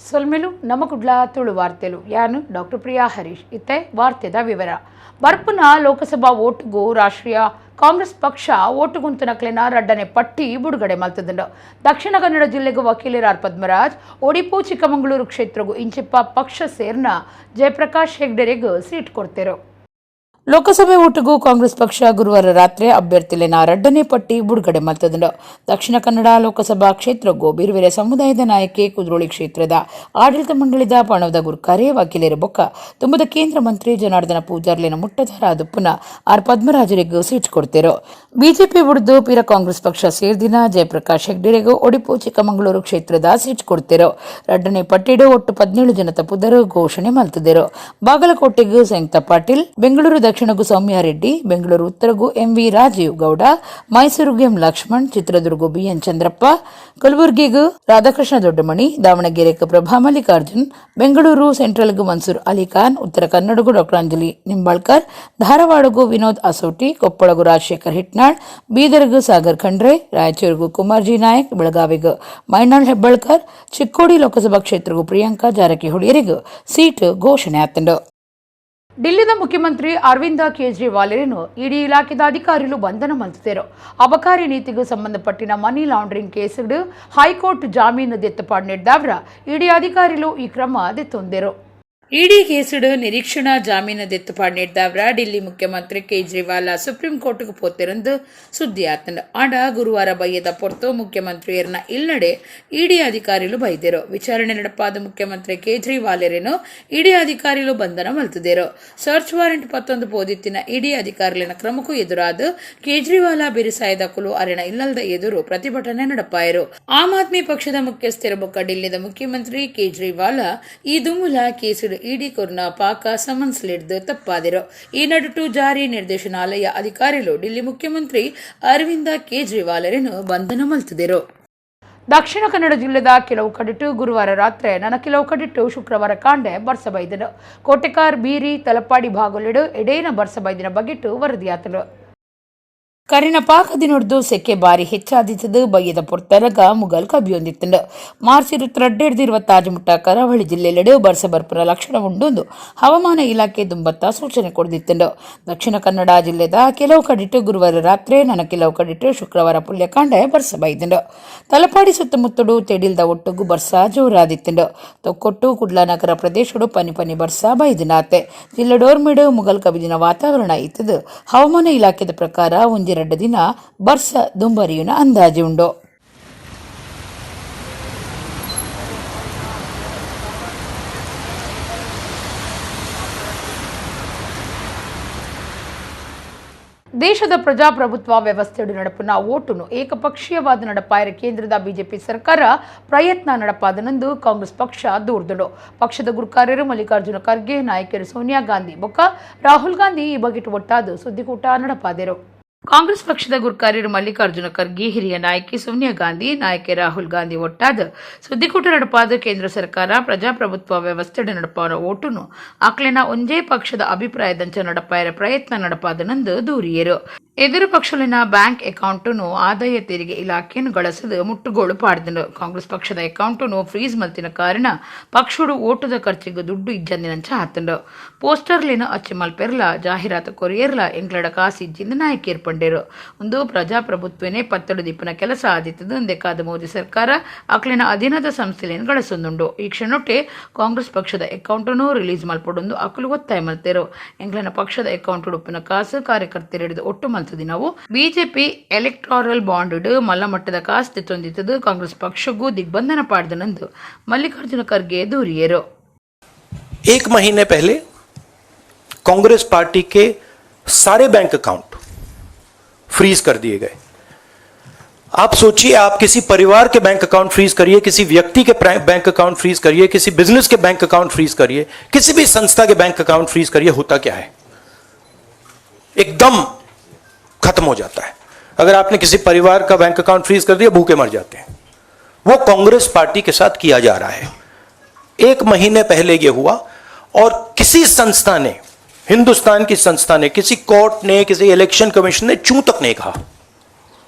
ಸೊಲ್ಮೆಲು ನಮಕುಡ್ಲ ತುಳು ವಾರ್ತೆಲು ಯಾನು ಡಾಕ್ಟರ್ ಪ್ರಿಯಾ ಹರೀಶ್. ಇತ್ತೆ ವಾರ್ತೆದ ವಿವರ. ಬರ್ಪುನ ಲೋಕಸಭಾ ಓಟುಗು ರಾಷ್ಟ್ರೀಯ ಕಾಂಗ್ರೆಸ್ ಪಕ್ಷ ಓಟುಗುಂತುನಕ್ಲೆನ ರಡ್ಡನೆ ಪಟ್ಟಿ ಬಿಡುಗಡೆ ಮಲ್ತದುಂಡು. ದಕ್ಷಿಣ ಕನ್ನಡ ಜಿಲ್ಲೆಗೂ ವಕೀಲರ ಆರ್ ಪದ್ಮರಾಜ್, ಒಡಿಪು ಚಿಕ್ಕಮಗಳೂರು ಕ್ಷೇತ್ರಗೂ ಇಂಚಿಪ್ಪ ಪಕ್ಷ ಸೇರ್ನ ಜಯಪ್ರಕಾಶ್ ಹೆಗ್ಡೆರೆಗೂ ಸೀಟ್ ಕೊಡ್ತೇರು. ಲೋಕಸಭೆ ಓಟುಗೂ ಕಾಂಗ್ರೆಸ್ ಪಕ್ಷ ಗುರುವಾರ ರಾತ್ರಿ ಅಭ್ಯರ್ಥಿಲೆನ ರಡ್ಡನೆ ಪಟ್ಟಿ ಬಿಡುಗಡೆ ಮಲ್ತದುಂಡು. ದಕ್ಷಿಣ ಕನ್ನಡ ಲೋಕಸಭಾ ಕ್ಷೇತ್ರಗೂ ಬಿರುವೆರೆ ಸಮುದಾಯದ ನಾಯಕಿ, ಕುದ್ರೋಳಿ ಕ್ಷೇತ್ರದ ಆಡಳಿತ ಮಂಡಳಿದ ಪಣವದ ಗುರ್ಕಾರೆ, ವಕೀಲರ ಬೊಕ್ಕ ತುಂಬದ ಕೇಂದ್ರ ಮಂತ್ರಿ ಜನಾರ್ದನ ಪೂಜಾರ್ಲಿನ ಮುಟ್ಟದಾರ ದುಪ್ಪುನ ಆರ್ ಪದ್ಮರಾಜರಿಗೂ ಸೀಟ್ ಕೊಡ್ತೇರು. ಬಿಜೆಪಿ ಬುಡ್ದು ಪಿರ ಕಾಂಗ್ರೆಸ್ ಪಕ್ಷ ಸೇರ್ದಿನ ಜಯಪ್ರಕಾಶ್ ಹೆಗ್ಡೆರೆಗೂ ಒಡಿಪು ಚಿಕ್ಕಮಗಳೂರು ಕ್ಷೇತ್ರದ ಸೀಟ್ ಕೊಡ್ತೇರು. ರಡ್ಡನೆ ಪಟ್ಟಿಡು ಒಟ್ಟು 17 ಜನತ ಪುದರು ಘೋಷಣೆ ಮಲ್ತದಿರು. ಬಾಗಲಕೋಟೆಗೂ ಸಂಯುಕ್ತ ಪಾಟೀಲ್, ಬೆಂಗಳೂರು ದಕ್ಷಿಣಗೂ ಸೌಮ್ಯ ರೆಡ್ಡಿ, ಬೆಂಗಳೂರು ಉತ್ತರಗೂ ಎಂವಿ ರಾಜೀವ್ ಗೌಡ, ಮೈಸೂರುಗೂ ಎಂ ಲಕ್ಷ್ಮಣ್, ಚಿತ್ರದುರ್ಗ ಬಿಎನ್ ಚಂದ್ರಪ್ಪ, ಕಲಬುರಗಿಗೂ ರಾಧಾಕೃಷ್ಣ ದೊಡ್ಡಮಣಿ, ದಾವಣಗೆರೆಗೆ ಪ್ರಭಾ ಮಲ್ಲಿಕಾರ್ಜುನ್, ಬೆಂಗಳೂರು ಸೆಂಟ್ರಲ್ಗೂ ಮನ್ಸೂರ್ ಅಲಿಖಾನ್, ಉತ್ತರ ಕನ್ನಡಗೂ ಡಾಕ್ಟರ್ ಅಂಜಲಿ ನಿಂಬಾಳ್ಕರ್, ಧಾರವಾಡಗೂ ವಿನೋದ್ ಅಸೋಟಿ, ಕೊಪ್ಪಳಗೂ ರಾಜಶೇಖರ್ ಹಿಟ್ನಾಳ್, ಬೀದರ್ಗೂ ಸಾಗರ್ ಖಂಡ್ರೆ, ರಾಯಚೂರಿಗೂ ಕುಮಾರ್ಜಿ ನಾಯಕ್, ಬೆಳಗಾವಿಗೂ ಮೈನಾಳ್ ಹೆಬ್ಬಾಳ್ಕರ್, ಚಿಕ್ಕೋಡಿ ಲೋಕಸಭಾ ಕ್ಷೇತ್ರಗೂ ಪ್ರಿಯಾಂಕಾ ಜಾರಕಿಹೊಳಿಯರಿಗೂ ಸೀಟ್ ಘೋಷಣೆ ಆತಂಡು. ಡಿಲ್ಲಿದ ಮುಖ್ಯಮಂತ್ರಿ ಅರವಿಂದ ಕೇಜ್ರಿವಾಲರನ್ನು ಇಡಿ ಇಲಾಖೆದ ಅಧಿಕಾರಿಗಳು ಬಂಧನ ಮಲ್ತಿದ್ದರು. ಅಬಕಾರಿ ನೀತಿಗೂ ಸಂಬಂಧಪಟ್ಟಿನ ಮನಿ ಲಾಂಡ್ರಿಂಗ್ ಕೇಸುಡು ಹೈಕೋರ್ಟ್ ಜಾಮೀನು ದೆತ್ತಪಾಡು ನೀಡಿದವರ ಇಡಿ ಅಧಿಕಾರಿಗಳು ಈ ಕ್ರಮ ದೆತ್ತೊಂದಿರು. ಇಡಿ ಕೇಸುಡು ನಿರೀಕ್ಷಣಾ ಜಾಮೀನು ದೆತ್ತಪಾಡು ನೀಡಿದವರ ಡಿಲ್ಲಿ ಮುಖ್ಯಮಂತ್ರಿ ಕೇಜ್ರಿವಾಲ ಸುಪ್ರೀಂ ಕೋರ್ಟ್ಗೆ ಪೋತಿರಂದು ಸುದ್ದಿ ಆತಂಡು. ಆಂಡ ಗುರುವಾರ ಬಯ್ಯದ ಪೊರ್ತು ಮುಖ್ಯಮಂತ್ರಿಯರ್ನ ಇಲ್ನಡೆ ಇಡಿ ಅಧಿಕಾರಿಗಳು ಬೈದಿರು. ವಿಚಾರಣೆ ನಡಪಾದ ಮುಖ್ಯಮಂತ್ರಿ ಕೇಜ್ರಿವಾಲರೇನು ಇಡಿ ಅಧಿಕಾರಿಗಳು ಬಂಧನ ಮಲ್ತಿದ್ದೇರು. ಸರ್ಚ್ ವಾರೆಂಟ್ ಪತ್ತೊಂದು ಪೋದಿತ್ತಿನ ಇಡಿ ಅಧಿಕಾರಿಗಳ ಕ್ರಮಕ್ಕೂ ಎದುರಾದ ಕೇಜ್ರಿವಾಲ ಬಿರುಸಾಯದಕುಲು ಅರೆಣ ಇಲ್ಲಲ್ದ ಎದುರು ಪ್ರತಿಭಟನೆ ನಡಪಾಯರು. ಆಮ್ ಆದ್ಮಿ ಪಕ್ಷದ ಮುಖ್ಯಸ್ಥರ ಬೊಕ್ಕ ಡಿಲ್ಲಿದ ಮುಖ್ಯಮಂತ್ರಿ ಕೇಜ್ರಿವಾಲ ಈ ದುಮುಲ ಕೇಸುಡು ಇಡಿ ಕೊರ್ನ ಪಾಕ ಸಮನ್ಸ್ ಲಿಡ್ದು ತಪ್ಪಾದಿರು. ಈ ನಡುಟು ಜಾರಿ ನಿರ್ದೇಶನಾಲಯ ಅಧಿಕಾರಿಗಳು ಡಿಲ್ಲಿ ಮುಖ್ಯಮಂತ್ರಿ ಅರವಿಂದ ಕೇಜ್ರಿವಾಲರನ್ನು ಬಂಧನ ಮಲ್ತಿದರು. ದಕ್ಷಿಣ ಕನ್ನಡ ಜಿಲ್ಲೆದ ಕೆಲವು ಕಡಿಟು ಗುರುವಾರ ರಾತ್ರಿ, ನನ ಕೆಲವು ಕಡಿಟು ಶುಕ್ರವಾರ ಕಾಂಡೆ ಬರ್ಸ ಬೈದನು. ಕೋಟೆಕಾರ್, ಬೀರಿ, ತಲಪಾಡಿ ಭಾಗಲಿಡು ಎಡೇನ ಬರ್ಸ ಬೈದಿನ ಬಗೆಟ್ಟು ವರದಿಯಾತನು. ಕರಿನ ಪಾಕದಿನೊಡ್ದು ಸೆಕೆ ಬಾರಿ ಹೆಚ್ಚಾದಿತ್ತದು. ಬಯ್ಯದ ಪೊರ್ತರಗ ಮುಗಲ್ ಕಬಿಯೊಂದಿತ್ತಂಡು. ಮಾರ್ಚ್ 22 26 ಮುಟ್ಟ ಕರಾವಳಿ ಜಿಲ್ಲೆಲೆಡು ಬರ್ಸ ಬರ್ಪುನ ಲಕ್ಷಣ ಉಂಡೊಂದು ಹವಾಮಾನ ಇಲಾಖೆ ದುಂಬತ್ತ ಸೂಚನೆ ಕೊಡ್ದಿತ್ತಂಡು. ದಕ್ಷಿಣ ಕನ್ನಡ ಜಿಲ್ಲೆದ ಕೆಲವು ಕಡಿಟು ಗುರುವಾರ ರಾತ್ರಿ, ನನ ಕೆಲವು ಕಡಿಟು ಶುಕ್ರವಾರ ಪುಲ್ಯಕಾಂಡೆ ಬರ್ಸ ಬೈದಂಡು. ತಲಪಾಡಿ ಸುತ್ತಮುತ್ತಡು ತೆಡಿಲ್ದ ಒಟ್ಟುಗು ಬರ್ಸ ಜೋರಾದಿತ್ತಂಡು. ತೊಕ್ಕೊಟ್ಟು, ಕುಡ್ಲ ನಗರ ಪ್ರದೇಶಡು ಪನಿ ಪನಿ ಬರ್ಸ ಬೈದಿನಾತೆ. ಜಿಲ್ಲೆ ಡೋರ್ಮಿಡು ಮುಗಲ್ ಕಬಿದಿನ ವಾತಾವರಣ ಇತ್ತದು. ಹವಾಮಾನ ಇಲಾಖೆದ ಪ್ರಕಾರ ಒಂಜೆರಡು ದಿನ ಬರ್ಸ ದುಂಬರಿಯುನ ಅಂದಾಜು ಉಂಡು. ದೇಶದ ಪ್ರಜಾಪ್ರಭುತ್ವ ವ್ಯವಸ್ಥೆಯು ನಡಪುನ ಓಟುನು ಏಕಪಕ್ಷೀಯವಾದ ನಡಪಾಯರ ಕೇಂದ್ರದ ಬಿಜೆಪಿ ಸರ್ಕಾರ ಪ್ರಯತ್ನ ನಡಪಾದನೆಂದು ಕಾಂಗ್ರೆಸ್ ಪಕ್ಷ ದೂರ್ದುಂಡು. ಪಕ್ಷದ ಗುರುಕಾರ್ಯರು ಮಲ್ಲಿಕಾರ್ಜುನ ಖರ್ಗೆ, ನಾಯಕರು ಸೋನಿಯಾ ಗಾಂಧಿ ಬೊಕ್ಕ ರಾಹುಲ್ ಗಾಂಧಿ ಈ ಬಗೆಟ್ ಒಟ್ಟಾದ ಸುದ್ದಿಕೂಟ ನಡಪಾದರು. ಕಾಂಗ್ರೆಸ್ ಪಕ್ಷದ ಗುರ್ಕಾರ್ಯರು ಮಲ್ಲಿಕಾರ್ಜುನ ಖರ್ಗೆ, ಹಿರಿಯ ನಾಯಕಿ ಸೋನಿಯಾ ಗಾಂಧಿ, ನಾಯಕಿ ರಾಹುಲ್ ಗಾಂಧಿ ಒಟ್ಟಾದ ಸುದ್ದಿಕೂಟ ನಡಪಾದ ಕೇಂದ್ರ ಸರ್ಕಾರ ಪ್ರಜಾಪ್ರಭುತ್ವ ವ್ಯವಸ್ಥೆ ನಡಪಾವನ ಓಟುನು ಆಕ್ಲೆನ ಒಂಜೇ ಪಕ್ಷದ ಅಭಿಪ್ರಾಯದಂಚ ನಡಪಾಯರ ಪ್ರಯತ್ನ ನಡಪಾದನೆಂದು ದೂರಿಯರು. ಎದುರು ಪಕ್ಷಲಿನ ಬ್ಯಾಂಕ್ ಅಕೌಂಟನ್ನು ಆದಾಯ ತೆರಿಗೆ ಇಲಾಖೆಯನ್ನು ಗಳಸದು ಮುಟ್ಟುಗೋಲು ಪಾಡ್ದನು. ಕಾಂಗ್ರೆಸ್ ಪಕ್ಷದ ಅಕೌಂಟನ್ನು ಫ್ರೀಸ್ ಮಲ್ತಿನ ಕಾರಣ ಪಕ್ಷಡು ಓಟುದ ಖರ್ಚಿಗೆ ದುಡ್ಡು ಇಜ್ಜಂದಿನಂಚ ಆತಂಡು. ಪೋಸ್ಟರ್ಲಿನ ಅಚ್ಚು ಮಲ್ಪೆರ್ಲ, ಜಾಹೀರಾತು ಕೊರಿಯರ್ಲ ಎಂಕ್ಲಡ ಕಾಸು ಇಜ್ಜಿಂದ ನಾಯಕಿಯರ್ ಪಂಡೇರು. ಒಂದು ಪ್ರಜಾಪ್ರಭುತ್ವನೇ ಪತ್ತಡು ದಿಪ್ಪನ ಕೆಲಸ ಆದಿತ್ತದು. ಅಂದೆಕಾದ ಮೋದಿ ಸರ್ಕಾರ ಅಕ್ಲಿನ ಅಧೀನದ ಸಂಸ್ಥೆಯನ್ನು ಗಳಸೊಂದುಂಡು. ಈ ಕ್ಷಣೊಟ್ಟೆ ಕಾಂಗ್ರೆಸ್ ಪಕ್ಷದ ಅಕೌಂಟನ್ನು ರಿಲೀಸ್ ಮಲ್ಪಡೊಂದು ಅಕುಲು ಒತ್ತಾಯ ಮಲ್ತೇರು. ಎಂಕ್ಲನ ಪಕ್ಷದ ಅಕೌಂಟ್ ಉಡುಪಿನ ಕಾಸು ಕಾರ್ಯಕರ್ತರಿಡಿದು ಒಟ್ಟು ಮಲ್ತದಿ ನಾವು. BJP electoral bond ಮಲ್ಲ ಮಟ್ಟದ ಕಾಸು ತೆತ್ತೊಂದಿತ್ತದು ಕಾಂಗ್ರೆಸ್ ಪಕ್ಷಕ್ಕೂ ದಿಗ್ಬಂಧನ ಪಾಡ್ದನಂದು ಮಲ್ಲಿಕಾರ್ಜುನ ಖರ್ಗೆ ದೂರಿಯರು. एक महीने पहले कांग्रेस पार्टी के सारे bank account freeze कर दिए गए। आप सोचिए, आप किसी परिवार के bank account freeze करिए, किसी व्यक्ति के bank account freeze करिए, किसी बिजनेस के bank account freeze करिए, किसी भी संस्था के bank account freeze करिए, होता क्या है? एकदम खत्म हो जाता है। अगर आपने किसी परिवार का bank account freeze कर दिया, भूखे मर जाते हैं। वो कांग्रेस पार्टी के साथ किया जा रहा है। एक महीने पहले यह हुआ और किसी संस्था ने, हिंदुस्तान की संस्था ने, किसी कोर्ट ने, किसी इलेक्शन कमीशन ने चूं तक नहीं कहा।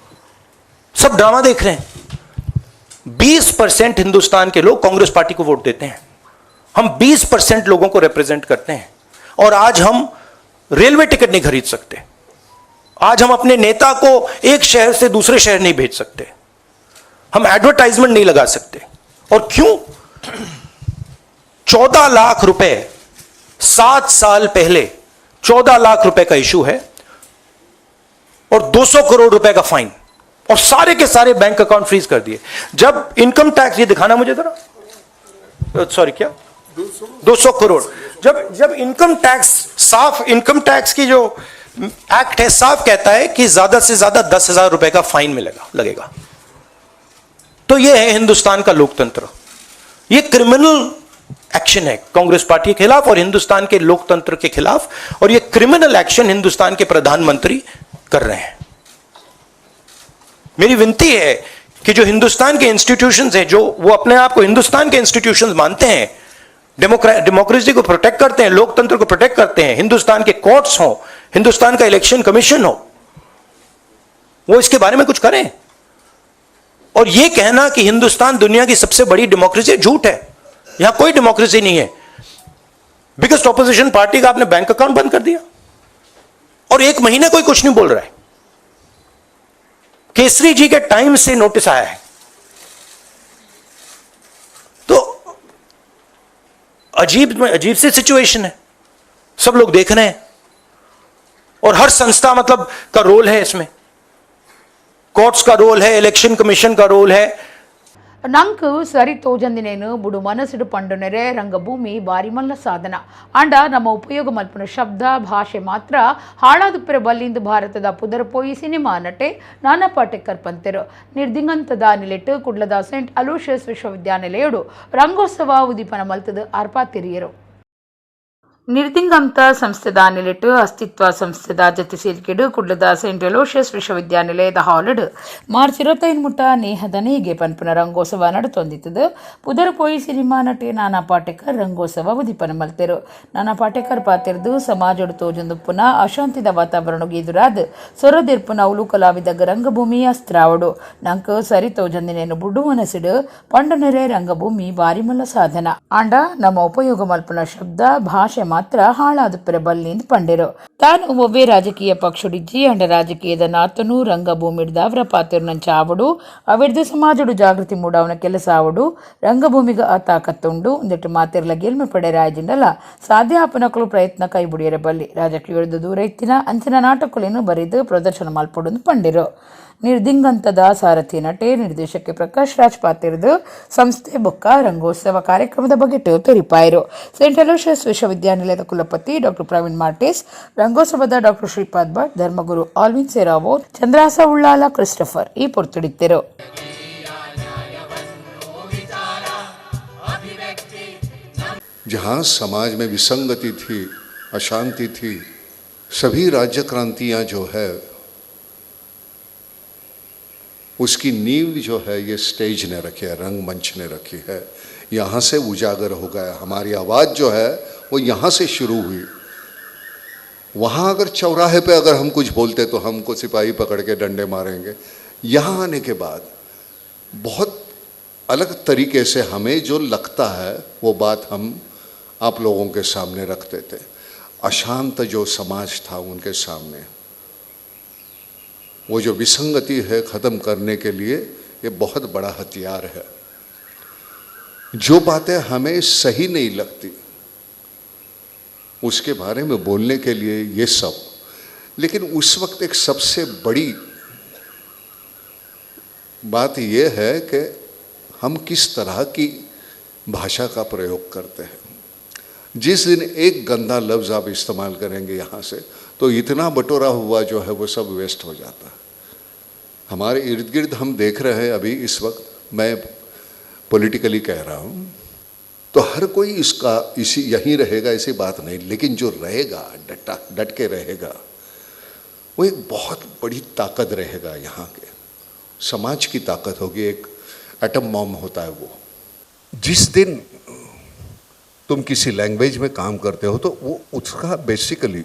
सब ड्रामा देख रहे हैं। 20% Hindustan के लोग कांग्रेस पार्टी को वोट देते हैं। हम 20% लोगों को रिप्रेजेंट करते हैं और आज हम रेलवे टिकट नहीं खरीद सकते। आज हम अपने नेता को एक शहर से दूसरे शहर नहीं भेज सकते। हम एडवर्टाइजमेंट नहीं लगा सकते। और क्यों? 14 लाख रुपए, 7 साल पहले 14 लाख रुपए का इशू है और 200 करोड़ रुपए का फाइन और सारे के सारे bank account freeze कर दिए। जब इनकम टैक्स, ये दिखाना मुझे जरा, सॉरी, क्या 200 करोड़। जब जब इनकम टैक्स साफ, इनकम टैक्स की जो एक्ट है, साफ कहता है कि ज्यादा से ज्यादा 10,000 रुपए का फाइन मिलेगा, लगेगा। तो यह है हिंदुस्तान का लोकतंत्र। यह क्रिमिनल एक्शन है कांग्रेस पार्टी के खिलाफ और हिंदुस्तान के लोकतंत्र के खिलाफ और यह क्रिमिनल एक्शन हिंदुस्तान के प्रधानमंत्री कर रहे हैं। मेरी विनती है कि जो हिंदुस्तान के इंस्टीट्यूशंस हैं, जो वो अपने आप को हिंदुस्तान के इंस्टीट्यूशंस मानते हैं, डेमोक्रेसी को प्रोटेक्ट करते हैं, लोकतंत्र को प्रोटेक्ट करते हैं, हिंदुस्तान के कोर्ट्स हो, हिंदुस्तान का इलेक्शन कमीशन हो, वो इसके बारे में कुछ करें। और यह कहना कि हिंदुस्तान दुनिया की सबसे बड़ी डेमोक्रेसी, झूठ है। यहां कोई डेमोक्रेसी नहीं है। Biggest opposition party का आपने बैंक अकाउंट बंद कर दिया और एक महीने कोई कुछ नहीं बोल रहा है। केसरी जी के टाइम से नोटिस आया है। तो अजीब अजीब सी सिचुएशन है। सब लोग देख रहे हैं और हर संस्था मतलब का रोल है इसमें। कोर्ट्स का रोल है, इलेक्शन कमीशन का रोल है। ನಂಕ್ ಸರಿ ತೋಜಂದಿನೇನು ಬುಡು ಮನಸ್ಸುಡು ಪಂಡುನೆರೆ ರಂಗಭೂಮಿ ಬಾರಿ ಮಲ್ಲ ಸಾಧನ. ಆಂಡ ನಮ್ಮ ಉಪಯೋಗ ಮಲ್ಪುನ ಶಬ್ದ ಭಾಷೆ ಮಾತ್ರ ಹಾಳಾದುಪ್ಪರೆ ಬಲ್ಲಿಂದು ಭಾರತದ ಪುದರ್ ಪೋಯಿ ಸಿನಿಮಾ ನಟೆ ನಾನಾ ಪಾಟೇಕರ್ ಪಂತೆರು. ನಿರ್ದಿಗಂತದ ನಿಲೆಟ್ ಕುಡ್ಲದ ಸೆಂಟ್ ಅಲೋಷಿಯಸ್ ವಿಶ್ವವಿದ್ಯಾನಿಲಯಡು ರಂಗೋತ್ಸವ ಉದೀಪನ ಮಲ್ತದು ಆರ್ಪಾತಿರಿಯರು. ನಿರ್ದಿಂಗಂತ ಸಂಸ್ಥೆದ ನಿಲೆಟ್ ಅಸ್ತಿತ್ವ ಸಂಸ್ಥೆದ ಜತೆ ಸೇರಿಕೆಡು ಕುಡ್ಲದ ಸೆಂಟ್ ಅಲೋಷಿಯಸ್ ವಿಶ್ವವಿದ್ಯಾನಿಲಯದ ಹಾಲ್ಡ್ ಮಾರ್ಚ್ 25 ಮುಟ್ಟ ನೇಹದ ನೇಗೆ ಪನ್ಪುನ ರಂಗೋತ್ಸವ ನಡತೊಂದಿತ್ತದು. ಪುದರ್ ಪೋಯಿ ಸಿನಿಮಾ ನಟೆ ನಾನಾ ಪಾಟೇಕರ್ ರಂಗೋತ್ಸವ ಉದಿಪನ ಮಲ್ತೆರು. ನಾನಾ ಪಾಟೇಕರ್ ಪಾತೆರ್ದು, ಸಮಾಜಡು ತೋಜೊಂದುಪ್ಪುನ ಅಶಾಂತಿದ ವಾತಾವರಣಗ್ ಎದುರಾದ್ ಸೊರದೆರ್ಪುನ ಉಲು ಕಲಾವಿದಗ್ ರಂಗಭೂಮಿ ಅಸ್ತ್ರಾವಡು. ನಂಕ್ ಸರಿ ತೋಜಂದಿನೇನು ಬುಡು ಮನಸ್ಸಿಡು ಪಂಡನೆರೆ ರಂಗಭೂಮಿ ಬಾರಿ ಮಲ್ಲ ಸಾಧನ. ಆಂಡ ನಮ್ಮ ಉಪಯೋಗ ಮಲ್ಪುನ ಶಬ್ದ ಭಾಷೆ ಮಾತ್ರ ಹಾಳಾದುಪ್ಪರೆ ಬಲ್ಲಿಂದ್ ಪಂಡೆರು. ತಾನು ಒವ್ವೇ ರಾಜಕೀಯ ಪಕ್ಷಡಿಜ್ಜಿ. ಅಂಡ ರಾಜಕೀಯದ ನಾತನು ರಂಗಭೂಮಿಡ್ದಾವ್ರ ಪಾತೆರುನಂಚ ಆವಡು, ಅವೆಡ್ದು ಸಮಾಜಡು ಜಾಗೃತಿ ಮೂಡಾವನ ಕೆಲಸ ಆವಡು. ರಂಗಭೂಮಿಗ ಆ ತಾಕತ್ತುಂಡು. ಉಂದೆಟ್ ಮಾತೆರ್ಲ ಗೆಲ್ಮೆ ಪಡೆರ ಆಯ್ಜಿಂಡಲ ಸಾಧ್ಯ ಆಪನಕಲು ಪ್ರಯತ್ನ ಕೈ ಬುಡಿಯರ ಬಲ್ಲಿ. ರಾಜಕೀಯದ ದೂರ ಇತ್ತಿನ ಅಂಚಿನ ನಾಟಕಲೇನು ಬರೆದು ಪ್ರದರ್ಶನ ಮಲ್ಪೊಡುಂದು ಪಂಡೆರು. ನಿರ್ದಿಂಗಂತದ ಸಾರಥಿ ನಟೆ ನಿರ್ದೇಶಕ ಪ್ರಕಾಶ್ ರಾಜ್ ಪಾತೆರ್ದು, ಸಂಸ್ಥೆ ಬೊಕ್ಕ ರಂಗೋತ್ಸವ ಕಾರ್ಯಕ್ರಮದ ಬಗ್ಗೆ ತೆರಿಪಾಯರು. ಸೆಂಟ್ ಅಲೋಷಿಯಸ್ ವಿಶ್ವವಿದ್ಯಾನಿಲಯದ ಕುಲಪತಿ ಡಾಕ್ಟರ್ ಪ್ರವೀಣ್ ಮಾರ್ಟೇಸ್, ರಂಗೋತ್ಸವದ ಡಾಕ್ಟರ್ ಶ್ರೀಪಾದ್ ಭಟ್, ಧರ್ಮಗುರು Alwyn Serrao, Chandrahas Ullal, Christopher ಈ ಪೊರ್ತುಡಿದ್ದರು. जहाँ समाज में विसंगति थी, अशांति थी, सभी राज्य क्रांतियाँ जो है, उसकी नींव जो है, ये स्टेज ने रखी है, रंगमंच ने रखी है। यहाँ से उजागर हो गया। हमारी आवाज़ जो है, वो यहाँ से शुरू हुई। वहाँ अगर चौराहे पे अगर हम कुछ बोलते तो हमको सिपाही पकड़ के डंडे मारेंगे। यहाँ आने के बाद बहुत अलग तरीके से हमें जो लगता है, वो बात हम आप लोगों के सामने रखते थे। अशांत जो समाज था, उनके सामने वो जो विसंगति है, ख़त्म करने के लिए ये बहुत बड़ा हथियार है। जो बातें हमें सही नहीं लगती, उसके बारे में बोलने के लिए ये सब। लेकिन उस वक्त एक सबसे बड़ी बात यह है कि हम किस तरह की भाषा का प्रयोग करते हैं। जिस दिन एक गंदा लफ्ज़ आप इस्तेमाल करेंगे यहाँ से, तो इतना बटोरा हुआ जो है, वो सब वेस्ट हो जाता है। हमारे इर्द गिर्द हम देख रहे हैं, अभी इस वक्त मैं पॉलिटिकली कह रहा हूँ, तो हर कोई इसका इसी यहीं रहेगा, ऐसी बात नहीं, लेकिन जो रहेगा, डटा डट के रहेगा, वो एक बहुत बड़ी ताकत रहेगा। यहाँ के समाज की ताकत होगी। एक एटम बॉम्ब होता है वो। जिस दिन तुम किसी लैंग्वेज में काम करते हो, तो वो उसका बेसिकली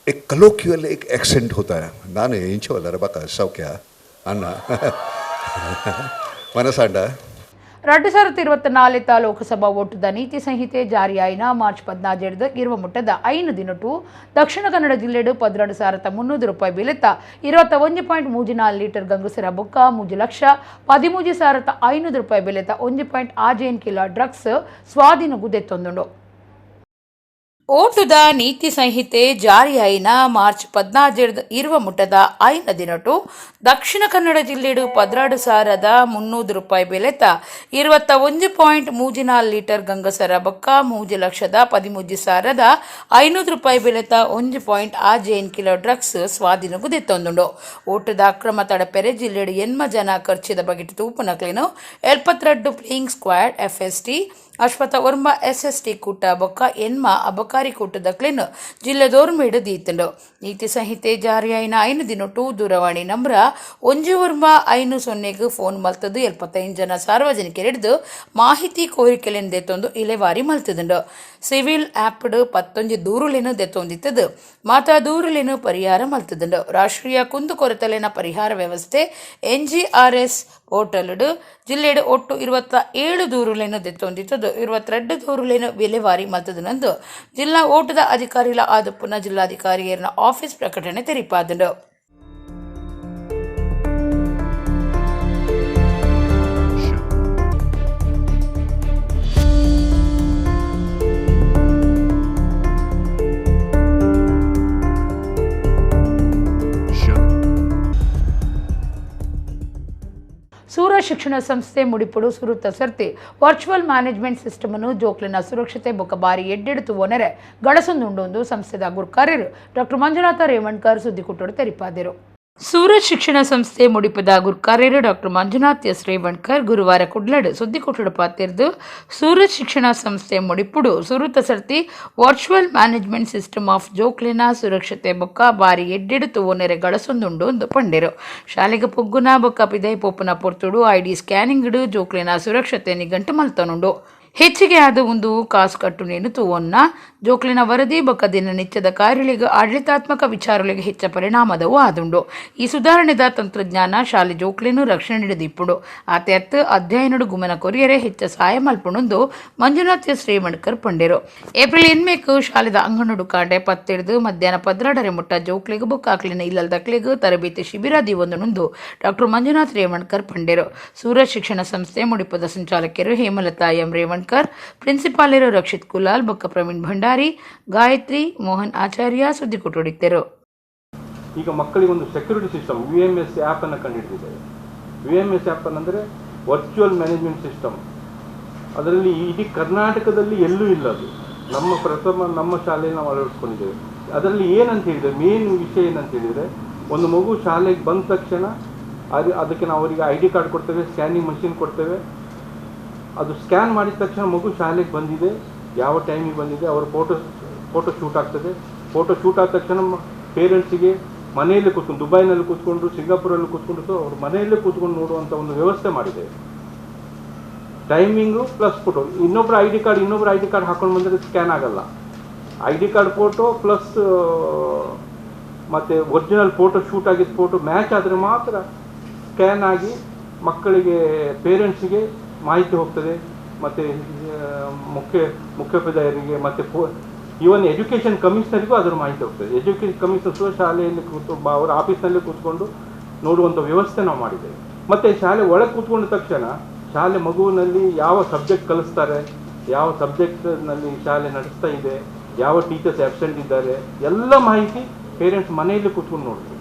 एक कलोक्वियल एक एक्सेंट होता है। नाने इंच वाला रबा का सब क्या अन्ना। ಮನಸಾಂಡ. 2024 ಲೋಕಸಭಾ ಓಟುದ ನೀತಿ ಸಂಹಿತೆ ಜಾರಿಯಾಯಿನ ಮಾರ್ಚ್ 14 ಇರುವ ಮುಟ್ಟದ 5 ದಿನಟು ದಕ್ಷಿಣ ಕನ್ನಡ ಜಿಲ್ಲೆಡು 12,300 ರೂಪಾಯಿ ಬೆಲೆತ 21.34 ಲೀಟರ್ ಗಂಗಸರ ಬೊಕ್ಕ 3,13,500 ರೂಪಾಯಿ ಬೆಲೆತ 1.6 ಕಿಲೋ ಡ್ರಗ್ಸ್ ಸ್ವಾಧೀನಗೂ ದೆತ್ತೊಂದುಂಡು. ಓಟುದ ನೀತಿ ಸಂಹಿತೆ ಜಾರಿಯಾಯಿನ ಮಾರ್ಚ್ 14 ಇರುವ ಮುಟ್ಟದ 5 ದಿನಟು ದಕ್ಷಿಣ ಕನ್ನಡ ಜಿಲ್ಲೆಡು 12,300 ರೂಪಾಯಿ ಬೆಲೆತ 21.34 ಲೀಟರ್ ಗಂಗಸರ ಬೊಕ್ಕ 3,13,500 ರೂಪಾಯಿ ಬೆಲೆತ 1.6 ಕಿಲೋ ಡ್ರಗ್ಸ್ ಸ್ವಾಧೀನಗೂ ದೆತ್ತೊಂದುಂಡು. ಓಟುದ ಅಕ್ರಮ ತಡಪೆರೆ ಜಿಲ್ಲೆಡು ಎನ್ಮ ಜನ ಖರ್ಚಿದ ಬಗೆಟ್ ತೂಪುನಕ್ಲೆನು 72 ಪ್ಲೇಯಿಂಗ್ ಸ್ಕ್ವಾಡ್ ಎಫ್ಎಸ್ಟಿ 59 ಎಸ್ಎಸ್ಟಿ ಕೂಟ ಬೊಕ್ಕ ಎನ್ಮ ಅಬಕಾರಿ ಕೂಟದಕ್ಲೆನು ಜಿಲ್ಲೆದೋರ್ಮೇಡು ದೀತಂಡು. ನೀತಿ ಸಂಹಿತೆ ಜಾರಿಯಾಯಿನ 5 ದಿನಟು ದೂರವಾಣಿ ನಂಬರ 1950ಗೆ ಫೋನ್ ಮಲ್ತದ್ದು 75 ಜನ ಸಾರ್ವಜನಿಕರಿಡ್ದು ಮಾಹಿತಿ ಕೋರಿಕೆಲೆನ್ ದೆತ್ತೊಂದು ಇಲೆವಾರಿ ಮಲ್ತದುಂಡು. ಸಿವಿಲ್ ಆ್ಯಪ್ಡ್ 11 ದೂರುಲೆನು ದೆತ್ತೊಂದಿತ್ತದು ಮಾತಾ ದೂರುಲೆನು ಪರಿಹಾರ ಮಲ್ತದುಂಡು. ರಾಷ್ಟ್ರೀಯ ಕುಂದುಕೊರತೆಲೆನ ಪರಿಹಾರ ವ್ಯವಸ್ಥೆ ಎನ್ಜಿಆರ್ಎಸ್ ಪೋರ್ಟಲ್ಡ್ ಜಿಲ್ಲೆಡ್ ಒಟ್ಟು 27 ದೂರುಲೆನು ದೆತ್ತೊಂದಿತ್ತದು 22 ದೂರುಲೆನು ವಿಲೇವಾರಿ ಮಲ್ತದನಂದು ಜಿಲ್ಲಾ ಓಟದ ಅಧಿಕಾರಿಲ ಆದಪ್ಪುನ ಜಿಲ್ಲಾಧಿಕಾರಿಯರ್ನ ಆಫೀಸ್ ಪ್ರಕಟಣೆ ತೆರಿಪಾದುಂಡು. ಸೂರ ಶಿಕ್ಷಣ ಸಂಸ್ಥೆ ಮುಡಿಪುಡು ಸುರುತ ಸರ್ತಿ ವರ್ಚುವಲ್ ಮ್ಯಾನೇಜ್ಮೆಂಟ್ ಸಿಸ್ಟಮ್ ಅನ್ನು ಜೋಕ್ಲಿನ ಸುರಕ್ಷತೆ ಬೊಕ್ಕ ಬಾರಿ ಎಡ್ಡೆಡ್ತು ಒನರೆ ಗಳಸೊಂದುಂಡು ಸಂಸ್ಥೆದ ಗುರ್ಕಾರ್ಯರು ಡಾಕ್ಟರ್ ಮಂಜುನಾಥ ರೇವಣ್ಕರ್ ಸುದ್ದಿಕೂಟೋಡು ತೆರಿಪಾದರು. ಸೂರ ಶಿಕ್ಷಣ ಸಂಸ್ಥೆ ಮುಡಿಪದ ಗುರ್ಕಾರ್ಯರು ಡಾಕ್ಟರ್ ಮಂಜುನಾಥ್ ಎಸ್ ರೇವಣ್ಕರ್ ಗುರುವಾರ ಕುಡ್ಲಡು ಸುದ್ದಿಕೂಟೋಡು ಪಾತಿರ್ದು ಸೂರ ಶಿಕ್ಷಣ ಸಂಸ್ಥೆ ಮುಡಿಪುಡು ಸುರುತ ಸರ್ತಿ ವರ್ಚುವಲ್ ಮ್ಯಾನೇಜ್ಮೆಂಟ್ ಸಿಸ್ಟಮ್ ಆಫ್ ಜೋಕ್ಲಿನ ಸುರಕ್ಷತೆ ಬೊಕ್ಕ ಬಾರಿ ಎಡ್ಡೆಡ್ತು ಒನೆರೆ ಗಳಸೊಂದುಂಡು ಎಂದು ಪಂಡೆರು. ಶಾಲೆಗೆ ಪೊಗ್ಗುನ ಬೊಕ್ಕ ಪಿದೈ ಪೊಪ್ಪುನ ಪೊರ್ತುಡು ಐಡಿ ಸ್ಕ್ಯಾನಿಂಗ್ ಜೋಕ್ಲಿನ ಸುರಕ್ಷತೆ ನಿಗಂಟು ಮಲ್ತನುಂಡು. ಹೆಚ್ಚಿಗೆ ಆದ ಒಂದು ಕಾಸು ಕಟ್ಟು ನೇನು ತೂವೊನ್ನ ಜೋಕ್ಲಿನ ವರದಿ ಬೊಕ್ಕ ದಿನನಿತ್ಯದ ಕಾರ್ಯಗಳಿಗೆ ಆಡಳಿತಾತ್ಮಕ ವಿಚಾರಗಳಿಗೆ ಹೆಚ್ಚ ಪರಿಣಾಮದವು ಆದುಂಡು. ಈ ಸುಧಾರಣೆದ ತಂತ್ರಜ್ಞಾನ ಶಾಲೆ ಜೋಕ್ಲಿನು ರಕ್ಷಣೆ ನೀಡದಿಪ್ಪುಂಡು. ಆತೆ ಅತ್ತು ಅಧ್ಯಯನಡು ಗುಮನ ಕೊರಿಯರೆ ಹೆಚ್ಚ ಸಹಾಯ ಮಲ್ಪುಣೊಂದು ಮಂಜುನಾಥ್ ಎಸ್ ರೇವಣ್ಕರ್ ಪಂಡೆರು. ಏಪ್ರಿಲ್ ಎನ್ಮೇಕು ಶಾಲೆದ ಅಂಗನಡು ಕಾಂಡೆ 10 ಮಧ್ಯಾಹ್ನ 12:30 ಮುಟ್ಟ ಜೋಕ್ಲಿಗು ಬೊಕ್ಕ ಆಕ್ಲಿನ ಇಲ್ಲಲ್ದಕ್ಲಿಗು ತರಬೇತಿ ಶಿಬಿರ ದಿವೊಂದುನೊಂದು ಡಾಕ್ಟರ್ ಮಂಜುನಾಥ್ ರೇವಣ್ಕರ್ ಪಂಡೆರು. ಸೂರ ಶಿಕ್ಷಣ ಸಂಸ್ಥೆ ಮುಡಿಪದ ಸಂಚಾಲಕರು ಹೇಮಲತಾ ಎಂ ರೇವಣ್ಕರ್, ಪ್ರಿನ್ಸಿಪಾಲರು ರಕ್ಷಿತ್ ಕುಲಾಲ್, ಬೊಕ್ಕ ಪ್ರವೀಣ್ ಭಂಡಾರಿ, ಗಾಯತ್ರಿ ಮೋಹನ್ ಆಚಾರ್ಯ ಸುದ್ದಿಕೂಟೊಡಿದ್ದರು. ಈಗ ಮಕ್ಕಳಿಗೆ ಒಂದು security system V M S app ಅನ್ನು ಕಂಡುಹಿಡಿದಿದ್ದೇವೆ. ವಿ ಎಮ್ ಎಸ್ ಆ್ಯಪ್ ಅನ್ನಂದರೆ ವರ್ಚುವಲ್ ಮ್ಯಾನೇಜ್ಮೆಂಟ್ ಸಿಸ್ಟಮ್. ಅದರಲ್ಲಿ ಇಡೀ ಕರ್ನಾಟಕದಲ್ಲಿ ಎಲ್ಲೂ ಇಲ್ಲ ಅದು. ನಮ್ಮ ಪ್ರಥಮ ನಮ್ಮ ಶಾಲೆಯಲ್ಲಿ ನಾವು ಅಳವಡಿಸ್ಕೊಂಡಿದ್ದೇವೆ. ಅದರಲ್ಲಿ ಏನಂತ ಹೇಳಿದರೆ, ಮೇನ್ ವಿಷಯ ಏನಂತ ಹೇಳಿದರೆ, ಒಂದು ಮಗು ಶಾಲೆಗೆ ಬಂದ ತಕ್ಷಣ ಅದಕ್ಕೆ ನಾವು ಅವರಿಗೆ I D card ಕೊಡ್ತೇವೆ, ಸ್ಕ್ಯಾನಿಂಗ್ ಮಷಿನ್ ಕೊಡ್ತೇವೆ. ಅದು ಸ್ಕ್ಯಾನ್ ಮಾಡಿದ ತಕ್ಷಣ ಮಗು ಶಾಲೆಗೆ ಬಂದಿದೆ, ಯಾವ ಟೈಮಿಗೆ ಬಂದಿದೆ, ಅವರ ಫೋಟೋ ಶೂಟ್ ಆಗ್ತದೆ. ಫೋಟೋ ಶೂಟ್ ಆದ ತಕ್ಷಣ ಪೇರೆಂಟ್ಸಿಗೆ ಮನೆಯಲ್ಲೇ ಕೂತ್ಕೊಂಡು, ದುಬೈನಲ್ಲಿ ಕೂತ್ಕೊಂಡು, ಸಿಂಗಾಪುರಲ್ಲಿ ಕೂತ್ಕೊಂಡು, ಸೊ ಅವ್ರ ಮನೆಯಲ್ಲೇ ಕೂತ್ಕೊಂಡು ನೋಡುವಂಥ ಒಂದು ವ್ಯವಸ್ಥೆ ಮಾಡಿದ್ದೇವೆ. Timing plus photo. ಇನ್ನೊಬ್ಬರ I D card, ಇನ್ನೊಬ್ಬರ I D card ಹಾಕೊಂಡು ಬಂದರೆ ಸ್ಕ್ಯಾನ್ ಆಗಲ್ಲ. I D card photo plus ಮತ್ತು ಒರಿಜಿನಲ್ ಫೋಟೋ ಶೂಟ್ ಆಗಿದ್ದ ಫೋಟೋ ಮ್ಯಾಚ್ ಆದರೆ ಮಾತ್ರ ಸ್ಕ್ಯಾನ್ ಆಗಿ ಮಕ್ಕಳಿಗೆ, ಪೇರೆಂಟ್ಸಿಗೆ ಮಾಹಿತಿ ಹೋಗ್ತದೆ. ಮತ್ತು ಮುಖ್ಯೋಪಾಧ್ಯಾಯರಿಗೆ ಮತ್ತು ಇವನ್ ಎಜುಕೇಷನ್ ಕಮಿಷನರಿಗೂ ಅದರ ಮಾಹಿತಿ ಹೋಗ್ತದೆ. ಎಜುಕೇಷನ್ ಕಮಿಷನರ್ ಸಹ ಶಾಲೆಯಲ್ಲಿ ಕೂತು ಅವರ ಆಫೀಸ್ನಲ್ಲೇ ಕೂತ್ಕೊಂಡು ನೋಡುವಂಥ ವ್ಯವಸ್ಥೆ ನಾವು ಮಾಡಿದ್ದೇವೆ. ಮತ್ತು ಶಾಲೆ ಒಳಗೆ ಕೂತ್ಕೊಂಡ ತಕ್ಷಣ ಶಾಲೆ ಮಗುವಿನಲ್ಲಿ ಯಾವ ಸಬ್ಜೆಕ್ಟ್ ಕಲಿಸ್ತಾರೆ, ಯಾವ ಸಬ್ಜೆಕ್ಟ್ನಲ್ಲಿ ಶಾಲೆ ನಡೆಸ್ತಾ ಇದೆ, ಯಾವ ಟೀಚರ್ಸ್ ಆ್ಯಬ್ಸೆಂಟ್ ಇದ್ದಾರೆ, ಎಲ್ಲ ಮಾಹಿತಿ ಪೇರೆಂಟ್ಸ್ ಮನೆಯಲ್ಲಿ ಕೂತ್ಕೊಂಡು ನೋಡ್ಬೋದು.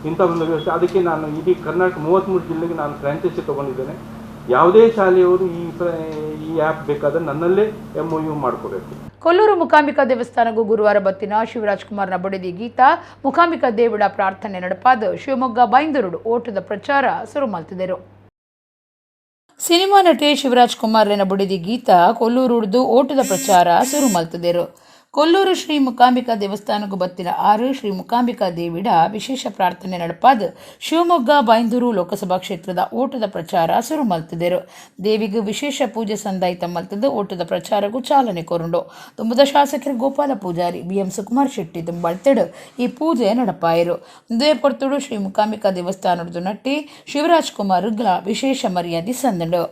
ಇಂಥ ಒಂದು ವ್ಯವಸ್ಥೆ. ಅದಕ್ಕೆ ನಾನು ಇಡೀ ಕರ್ನಾಟಕ 33 ಜಿಲ್ಲೆಗೆ ನಾನು ಫ್ರಾಂಚೈಸಿ ತೊಗೊಂಡಿದ್ದೇನೆ. ಯಾವುದೇ ಶಾಲೆಯವರು ಈ ಆ್ಯಪ್ ಬೇಕಾದರೆ ನನ್ನಲ್ಲೇ ಎಮ್ ಒ ಯು ಮಾಡ್ಕೋಬೇಕು. ಕೊಲ್ಲೂರು ಮೂಕಾಂಬಿಕಾ ದೇವಸ್ಥಾನಕ್ಕೂ ಗುರುವಾರ ಬತ್ತಿನ ಶಿವರಾಜ್ ಕುಮಾರ್ನ ಬಡಿದಿ ಗೀತಾ ಮೂಕಾಂಬಿಕಾ ದೇವಿಡ ಪ್ರಾರ್ಥನೆ ನಡಪಾದ ಶಿವಮೊಗ್ಗ ಬೈಂದೂರುಡು ಓಟದ ಪ್ರಚಾರ ಶುರು ಮಾಡ್ತಿದ್ದರು. ಸಿನಿಮಾ ನಟಿ ಶಿವರಾಜ್ ಕುಮಾರ್ನ ಬುಡಿದಿ ಗೀತಾ ಕೊಲ್ಲೂರುಡ್ದು ಓಟದ ಪ್ರಚಾರ ಶುರು ಮಲ್ತಿದ್ದರು. ಕೊಲ್ಲೂರು ಶ್ರೀ ಮುಕಾಂಬಿಕಾ ದೇವಸ್ಥಾನಕ್ಕೂ ಬತ್ತಿನ ಆರು ಶ್ರೀ ಮುಕಾಂಬಿಕಾ ದೇವಿಡ ವಿಶೇಷ ಪ್ರಾರ್ಥನೆ ನಡಪಾದ ಶಿವಮೊಗ್ಗ ಬೈಂದೂರು ಲೋಕಸಭಾ ಕ್ಷೇತ್ರದ ಓಟದ ಪ್ರಚಾರ ಸುರು ಮಲ್ತಿದರು. ದೇವಿಗೆ ವಿಶೇಷ ಪೂಜೆ ಸಂದಾಯಿತ ಮಲ್ತದ್ದು ಓಟದ ಪ್ರಚಾರಕ್ಕೂ ಚಾಲನೆ ಕೊರುಂಡು. ತುಂಬುದ ಶಾಸಕರು ಗೋಪಾಲ ಪೂಜಾರಿ, ಬಿಎಂ ಸುಕುಮಾರ್ ಶೆಟ್ಟಿ ತುಂಬಾಳ್ತೆಡು ಈ ಪೂಜೆ ನಡಪಾಯರು. ಒಂದೇ ಪೊರ್ತುಡು ಶ್ರೀ ಮುಕಾಂಬಿಕಾ ದೇವಸ್ಥಾನದ ನಟ್ಟಿ ಶಿವರಾಜ್ ಕುಮಾರ್ ವಿಶೇಷ ಮರ್ಯಾದೆ ಸಂದಂಡು.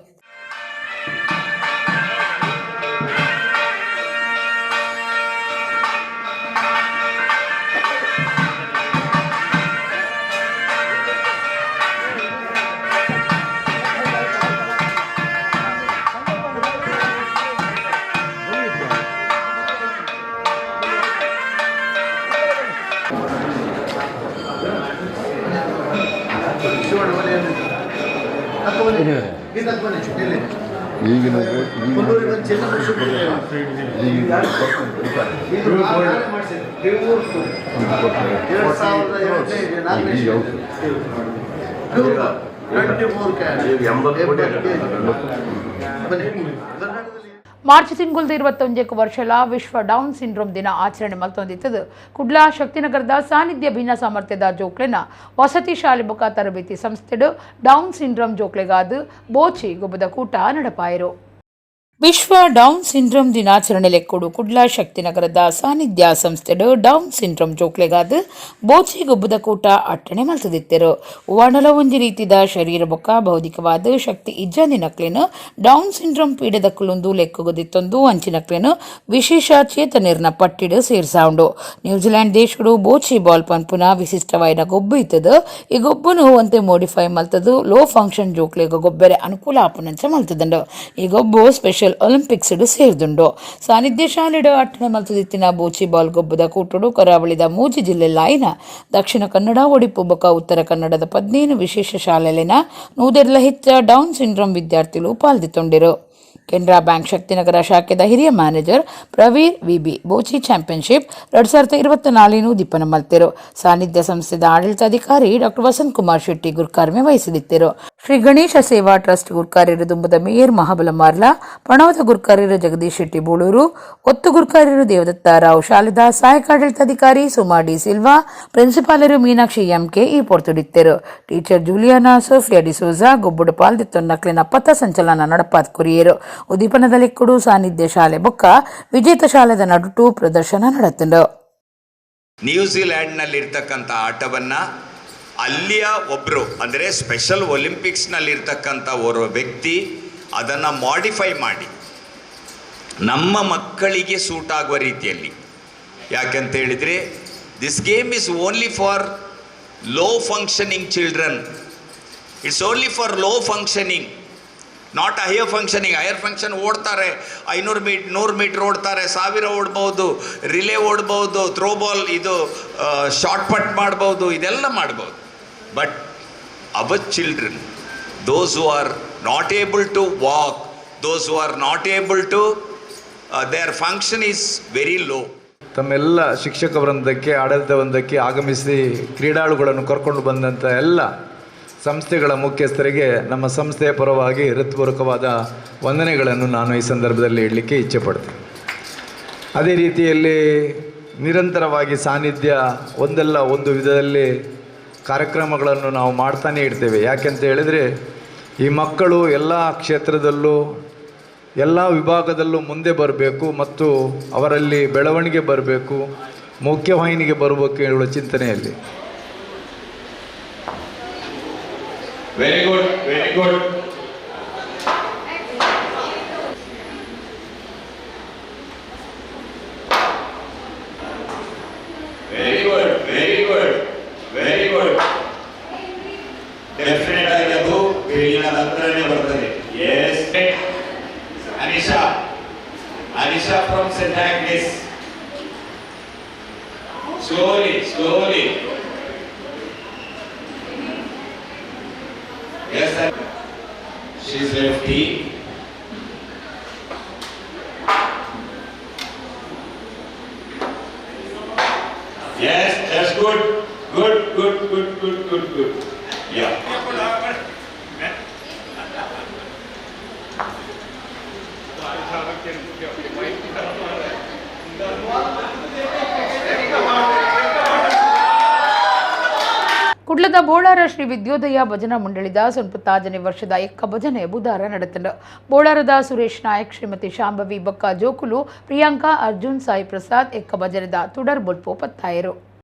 ಈಗಿನ ಮಾರ್ಚ್ ತಿಂಗುಲ್ದ 21 ವರ್ಷಲ ವಿಶ್ವ ಡೌನ್ ಸಿಂಡ್ರೋಮ್ ದಿನ ಆಚರಣೆ ಮಲ್ತೊಂದಿತ್ತದು. ಕುಡ್ಲಾ ಶಕ್ತಿನಗರದ ಸಾನ್ನಿಧ್ಯ ಭಿನ್ನ ಸಾಮರ್ಥ್ಯದ ಜೋಕ್ಲೆನ ವಸತಿ ಶಾಲೆ ಬೊಕ ತರಬೇತಿ ಸಂಸ್ಥೆಡು ಡೌನ್ ಸಿಂಡ್ರೋಮ್ ಜೋಕ್ಲೆಗಾದ ಬೋಚಿ ಗೊಬ್ಬದ ಕೂಟ ನಡಪಾಯರು. ವಿಶ್ವ ಡೌನ್ ಸಿಂಡ್ರೋಮ್ ದಿನಾಚರಣೆ ಲೆಕ್ಕೊಡು ಕುಡ್ಲಾ ಶಕ್ತಿನಗರದ ಸಾನ್ನಿಧ್ಯ ಸಂಸ್ಥೆಡು ಡೌನ್ ಸಿಂಡ್ರೋಮ್ ಜೋಕ್ಲೆಗಾದ ಬೋಚಿ ಗೊಬ್ಬದ ಕೂಟ ಅಟ್ಟಣೆ ಮಲ್ತದಿತ್ತೆರು. ಒಣಲ ಒಂಜಿ ರೀತಿದ ಶರೀರ ಬೊಕ್ಕ ಬೌದ್ಧಿಕವಾದ ಶಕ್ತಿ ಇಜ್ಜಂದಿನಕ್ಲೇನು ಡೌನ್ ಸಿಂಡ್ರೋಮ್ ಪೀಡದಕ್ಕಲೊಂದು ಲೆಕ್ಕಗೊದಿತ್ತೊಂದು ಅಂಚಿನಕ್ಲೇನು ವಿಶೇಷ ಚೇತನಿರ್ನ ಪಟ್ಟಿಡು ಸೇರ್ಸಾವುಂಡು. ನ್ಯೂಜಿಲೆಂಡ್ ದೇಶಡು ಬೋಚಿ ಬಾಲ್ ಪನ್ಪುನ ವಿಶಿಷ್ಟವಾಯಿನ ಗೊಬ್ಬು ಇತ್ತದು. ಈ ಗೊಬ್ಬುನು ಒಂತೆ ಮೋಡಿಫೈ ಮಲ್ತದು ಲೋ ಫಂಕ್ಷನ್ ಜೋಕ್ಲೆಗ ಗೊಬ್ಬೆರೆ ಅನುಕೂಲ ಆಪುನಂಚ ಮಲ್ತದಂಡು. ಈ ಗೊಬ್ಬು ಸ್ಪೆಷಲ್ ಒಲಿಂಪಿಕ್ಸ್ ಸೇರಿದುಂಡು. ಸಾನ್ನಿಧ್ಯ ಶಾಲೆಡು ಅಟ್ಟಣೆ ಮಲ್ತದಿತ್ತಿನ ಬೋಚಿ ಬಾಲ್ ಗೊಬ್ಬದ ಕೂಟುಡು ಕರಾವಳಿದ ಮೂಜಿ ಜಿಲ್ಲೆ ಲಾಯಿನ ದಕ್ಷಿಣ ಕನ್ನಡ, ಒಡಿಪು ಬೊಕ ಉತ್ತರ ಕನ್ನಡದ 15 ವಿಶೇಷ ಶಾಲೆಲಿನ 100 ಹೆಚ್ಚ ಡೌನ್ ಸಿಂಡ್ರೋಮ್ ವಿದ್ಯಾರ್ಥಿಗಳು ಪಾಲ್ದಿತ್ತೊಂಡಿರು. ಕೆನರಾ ಬ್ಯಾಂಕ್ ಶಕ್ತಿನಗರ ಶಾಖೆದ ಹಿರಿಯ ಮ್ಯಾನೇಜರ್ ಪ್ರವೀರ್ ವಿಬಿ ಬೋಚಿ ಚಾಂಪಿಯನ್ಶಿಪ್ 2024 ಉದ್ದೀಪನ ಮಲ್ತಿರು. ಸಾನ್ನಿಧ್ಯ ಸಂಸ್ಥೆದ ಆಡಳಿತಾಧಿಕಾರಿ ಡಾಕ್ಟರ್ ವಸಂತ್ ಕುಮಾರ್ ಶೆಟ್ಟಿ ಗುರ್ಕಾರ್ಮೆ ವಹಿಸದಿತ್ತಿರು. ಶ್ರೀ ಗಣೇಶ ಸೇವಾ ಟ್ರಸ್ಟ್ ಗುರ್ಕಾರ್ಯರು ದುಂಬದ ಮೇಯರ್ ಮಹಾಬಲ ಮಾರ್ಲಾ, ಪಣವದ ಗುರ್ಕಾರ್ಯರು ಜಗದೀಶ್ ಶೆಟ್ಟಿ ಬೋಳೂರು, ಒತ್ತು ಗುರ್ಕಾರ್ಯರು ದೇವದತ್ತ ರಾವ್, ಶಾಲೆದ ಸಹಾಯಕ ಆಡಳಿತಾಧಿಕಾರಿ ಸುಮಾ ಡಿ ಸಿಲ್ವಾ, ಪ್ರಿನ್ಸಿಪಾಲರು ಮೀನಾಕ್ಷಿ ಎಂಕೆ ಈ ಪೊರ್ತುಡಿತ್ತೆರು. ಟೀಚರ್ ಜೂಲಿಯಾನಾ ಸೋಫಿಯಾ ಡಿಸೋಜಾ ಗೊಬ್ಬುಡು ಪಾಲ್ದಿತ್ತೊನ್ನಕ್ಲಿನ ಪಥ ಸಂಚಲನ ನಡಪಾತ್ ಕೊರಿಯರು. ಉದ್ದೀಪನದಲ್ಲಿ ಕುಡು ಸಾನ್ನಿಧ್ಯ ಶಾಲೆ ಬೊಕ್ಕ ವಿಜೇತ ಶಾಲೆದ ನಡುಟು ಪ್ರದರ್ಶನ ನಡೆತಂಡು. ನ್ಯೂಜಿಲ್ಯಾಂಡ್ನಲ್ಲಿರ್ತಕ್ಕಂಥ ಆಟವನ್ನು ಅಲ್ಲಿಯ ಒಬ್ಬರು ಅಂದರೆ ಸ್ಪೆಷಲ್ ಒಲಿಂಪಿಕ್ಸ್ನಲ್ಲಿರ್ತಕ್ಕಂಥ ಓರ್ವ ವ್ಯಕ್ತಿ ಅದನ್ನು ಮಾಡಿಫೈ ಮಾಡಿ ನಮ್ಮ ಮಕ್ಕಳಿಗೆ ಸೂಟ್ ಆಗುವ ರೀತಿಯಲ್ಲಿ, ಯಾಕಂತ ಹೇಳಿದರೆ this game is only for low functioning children, it's only for low functioning, not higher functioning. Higher function ಓಡ್ತಾರೆ, 500 ಮೀಟ್ 100 ಮೀಟ್ರ್ ಓಡ್ತಾರೆ, 1000 ಓಡ್ಬೋದು, ರಿಲೇ ಓಡ್ಬೋದು, ಥ್ರೋಬಾಲ್ ಇದು ಶಾರ್ಟ್ ಪಟ್ ಮಾಡ್ಬೋದು, ಇದೆಲ್ಲ ಮಾಡ್ಬೋದು. But our children, those who are not able to walk, those who are not able to, their function is very low. ತಮ್ಮೆಲ್ಲ ಶಿಕ್ಷಕ ವೃಂದಕ್ಕೆ, ಆಡಳಿತ ವೃಂದಕ್ಕೆ, ಆಗಮಿಸಿ ಕ್ರೀಡಾಳುಗಳನ್ನು ಕರ್ಕೊಂಡು ಬಂದಂಥ ಎಲ್ಲ ಸಂಸ್ಥೆಗಳ ಮುಖ್ಯಸ್ಥರಿಗೆ ನಮ್ಮ ಸಂಸ್ಥೆಯ ಪರವಾಗಿ ಹೃತ್ಪೂರ್ವಕವಾದ ವಂದನೆಗಳನ್ನು ನಾನು ಈ ಸಂದರ್ಭದಲ್ಲಿ ಹೇಳಲಿಕ್ಕೆ ಇಚ್ಛೆ ಪಡ್ತೀನಿ. ಅದೇ ರೀತಿಯಲ್ಲಿ ನಿರಂತರವಾಗಿ ಸಾನ್ನಿಧ್ಯ ಒಂದಲ್ಲ ಒಂದು ವಿಧದಲ್ಲಿ ಕಾರ್ಯಕ್ರಮಗಳನ್ನು ನಾವು ಮಾಡ್ತಾನೇ ಇರ್ತೇವೆ. ಯಾಕೆಂತ ಹೇಳಿದರೆ ಈ ಮಕ್ಕಳು ಎಲ್ಲ ಕ್ಷೇತ್ರದಲ್ಲೂ ಎಲ್ಲ ವಿಭಾಗದಲ್ಲೂ ಮುಂದೆ ಬರಬೇಕು ಮತ್ತು ಅವರಲ್ಲಿ ಬೆಳವಣಿಗೆ ಬರಬೇಕು, ಮುಖ್ಯವಾಹಿನಿಗೆ ಬರಬೇಕು ಎನ್ನುವ ಚಿಂತನೆಯಲ್ಲಿ. Very good, very good. Very good, very good, very good. Definite ಆಗಿ ಅದು ಬೇಲಿನ ಹತ್ರನೇ ಬರ್ತದೆ. Yes. Anisha, Anisha from Saint Agnes. Slowly, slowly. Yes, sir. She's lefty. Yes, that's good. Good, good, good, good, good, good. Yeah. ಕುಡ್ಲದ ಬೋಳಾರ ಶ್ರೀ ವಿದ್ಯೋದಯ ಭಜನಾ ಮಂಡಳಿದ 95ನೇ ವರ್ಷದ ಎಕ್ಕ ಭಜನೆ ಬುಧಾರ ನಡೆತಂಡು. ಬೋಳಾರದ ಸುರೇಶ್ ನಾಯಕ್, ಶ್ರೀಮತಿ ಶಾಂಭವಿ ಬೊಕ್ಕ ಜೋಕುಲು ಪ್ರಿಯಾಂಕಾ ಅರ್ಜುನ್ ಸಾಯಿ ಪ್ರಸಾದ್ ಎಕ್ಕ ಭಜನೆದ ತುಡರ್ ಬೊಲ್ಪು ಪತ್ತಾಯರು.